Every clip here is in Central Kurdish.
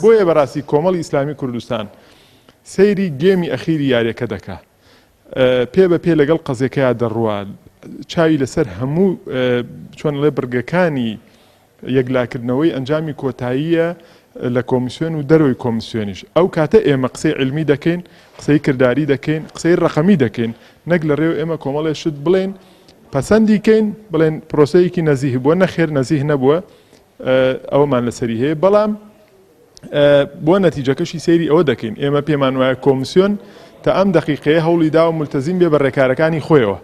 بۆیە بەڕاستی کۆمەڵی ئیسلامی کوردستان سەیری گێمی ئەخیری یاریەکە دەکا پێ بە پێ لەگەڵ قەزیەکەیا دەڕوا چاوی لەسەر هەموو چۆن ئەڵێ بڕگەکانی یەکلاکردنەوەی ئەنجامی کۆتاییە لە کۆمیسیۆن و دەرەوەی کۆمیسیۆنیش ئەو کاتە ئێمە قسەی عیلمی دەکەین قسەی کرداری دەکەین قسەی ڕەقەمی دەکەین نەک لە ڕێو ئێمە کۆمەڵێ شت بڵێن پەسەندی کەین بڵێن پرۆسەیەکی نەزیه بووە نەخێر نەزیه نەبووە ئەوەمان لەسەری هەیە بەڵام بۆ نەتیجەکەشی سەیری ئەوە دەکەین ئێمە پێمان وایە کۆمسیۆن تا ئەم دەقیقەیە هەوڵی داوە ملتەزیم بێ بە ڕێکارەکانی خۆیەوە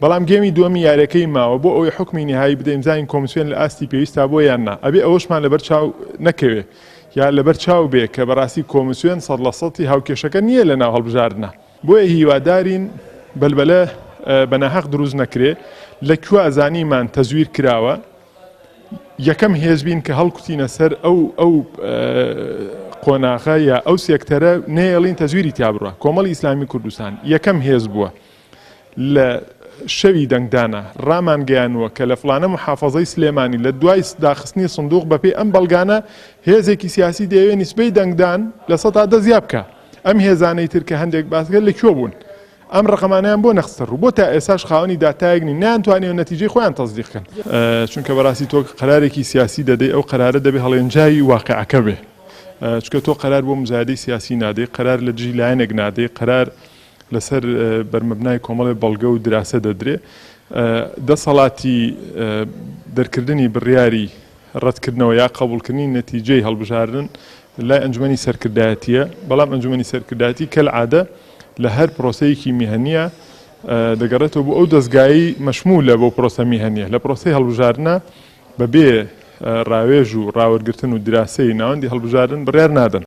بەڵام گێمی دووەمی یاریەکەی ماوە بۆ ئەوەی حوکمی نیهایی بدەین بزانین کۆمسیۆن لە ئاستی پێویستا بۆ یان نا ئەبێ ئەوەشمان لەبەر چاو نەکەوێ یا لەبەر چاو بێ کە بەڕاستی کۆمسیۆن سەد لە سەتی هاوکێشەکە نییە لە ناو هەڵبژاردنە بۆیە هیوادارین بەلبەلە بە ناهەق دروست نەکرێ لە کوا زانیمان تەزویر کراوە یەکەم هێز بین کە هەڵکوتینە سەر ئەو ئەو قۆناغە یا ئەو سێکتەرە نەیەڵین تەزویری تیا بڕوا کۆمەڵی ئیسلامی کوردستان یەکەم هێز بووە لە شەوی دەنگدانە ڕامانگەیانووە کە لە فڵانە محافەزەی سلێمانی لە دوای داخستنی سندوق بەپێی ئەم بەڵگانە هێزێکی سیاسی دەیەوێ نیسبەی دەنگدان 10% زیاد بکا ئەم هێزانەی تر کە هەندێک باسکە لە کوێ بوون ئەم ڕەقەمانەیان بۆ نەخستە ڕوو؟ بۆ تا ئێستاش خاوەنی داتایەک نین، نەیانتوانیوە نەتیجەی خۆیان تەسدیق کەن؟ چونکە بەڕاستی تۆ قەرارێکی سیاسی دەدەی، ئەو قەرارە دەبێ هەڵێنجاوی واقیعەکە بێ. چونکە تۆ قەرار بۆ موزایەدەی سیاسی نادەی، قەرار لە دژی لایەنێک نادەی، قەرار لەسەر بەرمەبنای کۆمەڵێ بەڵگە و دراسە دەدرێ. دەسەڵاتی دەرکردنی بڕیاری ڕەتکردنەوە یا قەبوڵکردنی نەتیجەی هەڵبژاردن لای ئەنجومەنی سەرکردایەتییە، بەڵام ئەنجومەنی سەرکردایەتی کەلعادە لە هەر پرۆسەیەکی میهەنییە دەگەڕێتەوە بۆ ئەو دەزگایەی مەشمولە بەو پرۆسە میهەنییە. لە پرۆسەی هەڵبژاردنە بەبێ ڕاوێژ و ڕاوەرگرتن و دراسەی ناوەندی هەڵبژاردن بڕیار نادەن.